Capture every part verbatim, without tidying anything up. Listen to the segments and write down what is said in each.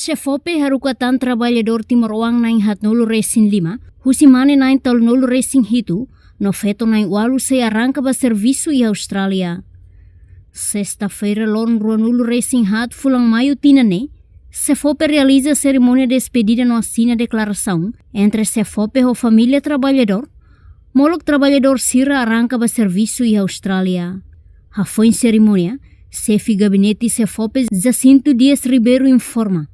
SEFOPE haruka tan traballadór timoroan na'in haatnulu resin lima, husi mane na'in tolunulu resin hitu, no feto na'in ualu sei arranka ba servisu iha Austrália. Sesta-feira, loron ruanulu resin haat fulan Maiu tinan ne'e, SEFOPE realiza serimónia despedida no asina deklarasaun entre SEFOPE ho família traballadór, molok traballadór sira arranka ba servisu iha Austrália. Hafoin serimónia, Xefe Gabinete SEFOPE Jacinto Dias Ribeiro informa,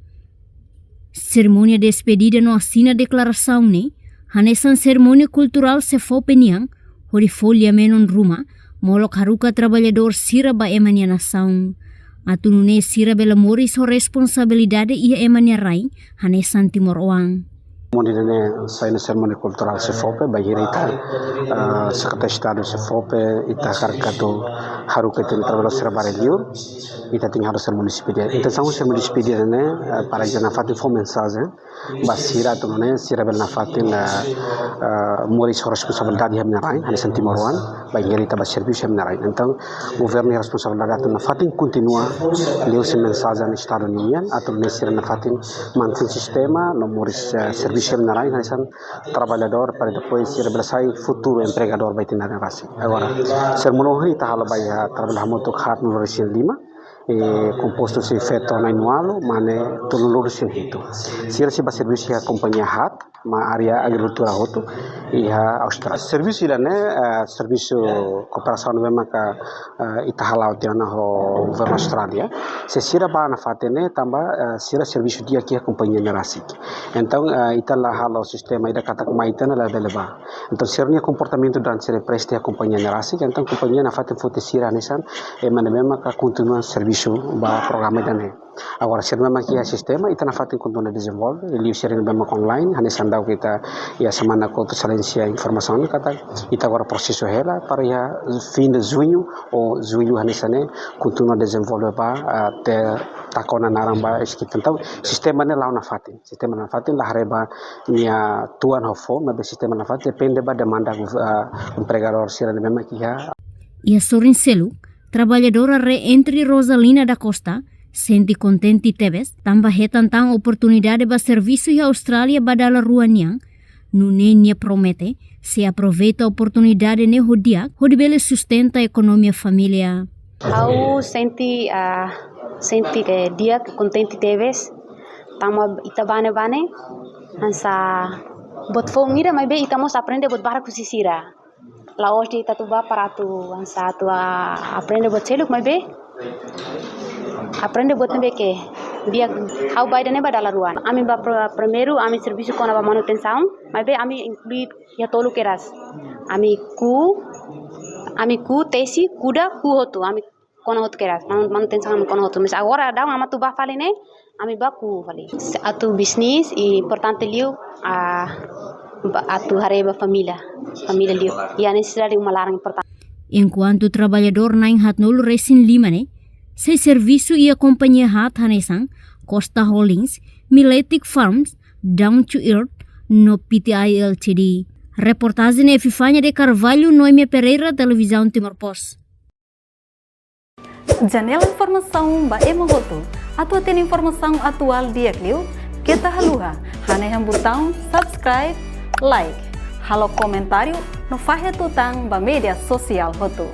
serimónia despedida no asina deklarasaun ne'e hanesan serimónia kulturál SEFOPE nian, hodi fó lia-menon ruma, molok haruka traballadór sira ba ema nia nasaun, atu nune'e sira bele moris ho responsabilidade iha ema nia rai, hanesan timoroan. Serimónia ne'e sai ona serimónia kulturál SEFOPE, bainhira ita, ah, Sekretáriu Estadu SEFOPE, ita hakarak atu haruka ita-nia traballadór sira ba rai-li'ur, ita tenke halo serimónia despedida. Intensaun serimónia despedida ne'e, ah, para ita nafatin fó mensajen ba sira atu nune'e sira bele nafatin, ah, ah, moris ho responsabilidade iha ema nia rai, hanesan timoroan, bainhira ita ba servisu iha ema nia rai. Entaun, governu iha responsabilidade atu nafatin kontinua liuhusi mensajen Estadu nian, atu nune'e sira nafatin mantein sistema, no moris, eh, servisu iha ema nia rai, hanesan traballadór, para depois sira bele sai futuru empregadór ba ita-nia nasaun. Agora, serimónia ohin ita halo ba iha traballadór hamutuk haatnulu resin lima, eh, kompostu husi feto na'in ualu, mane tolunulu resin hitu. Sira sei ba servisu iha kompañia haat, mak área agrikultura hotu, iha Austrália. Servisu ida-ne'e, eh, servisu kooperasaun ne'ebé maka, eh, ita hala'o tiha ona ho governu Austrália. Se sira ba nafatin ne'e tanba, eh, sira servisu di'ak iha kompañia ne'e rasik. Entaun, eh, ita la halo sistema ida katak mai tiha ona labele ba. Entaun, sira-nia komportamentu durante sira presta iha kompañia ne'e rasik, entaun kompañia nafatin foti sira hanesan ema ne'ebé maka kontinua servisu ba programa ida-ne'e. Agora, sira ne'ebé maka iha sistema, ita nafatin kontinua dezenvolve, liu sira ne'ebé maka online, hanesan daudauk ita iha semana kotuk saliensia informasaun katak ita agora prosesu hela para iha fim de junho ou julho hanesan ne'e kontinua dezenvolve ba, ah, te taka ona naran ba eskipa. Entaun, sistema ne'e la'o nafatin. Sistema nafatin la haree ba nia tuan ho foun, maibé sistema nafatin depende ba demanda, ah, empregadór sira ne'ebé maka iha. Iha sorin seluk, traballadora reentry Rosalina da Costa sente kontente tebes, tanba hetan tan oportunidade ba servisu iha Austrália ba dala rua nian, nune'e nia promete sei aproveita oportunidade ne'e ho di'ak, hodi bele sustenta ekonomia família. Ha'u sente, ah, sente, eh, di'ak, kontente tebes, tanba ita bá ne'e bá ne'e hanesan buat foun ida, maibé ita mós aprende buat barak husi sira. La'ós de'it atu bá para atu hanesan atu, ah, aprende buat seluk, maibé aprende buat ne'ebé ke di'ak. Ha'u bá ida-ne'e ba dala rua. Ami bá pr-, primeiru ami servisu kona-ba manutensaun, maibé ami inklui iha tolu kedas. Ami kuu, ami kuu, tesi, kuda, kuu hotu. Ami kona hotu kedas, manu-, manutensaun ami kona hotu. Mas agora daudaun ami atu bá fali ne'e, ami bá kuu fali. Atu bisnis, importante liu, ah, ba, atu haree ba família, família liu. Iha nesesidade uma laran importante. Enkuantu traballadór na'in haatnulu resin lima ne'e sei servisu iha kompañia haat hanesan Costa Holdings, Miletic Farms, Down to Earth, no P T I L T D. Reportajen Epifania de Carvalho, Noemia Pereira, Televizaun Timor Post. Janela informasaun ba ema hotu. Atu hatene informasaun atuál di'ak liu, keta haluha hanehan butaun subscribe, like, halo komentáriu no fahe tutan ba média sosiál hotu.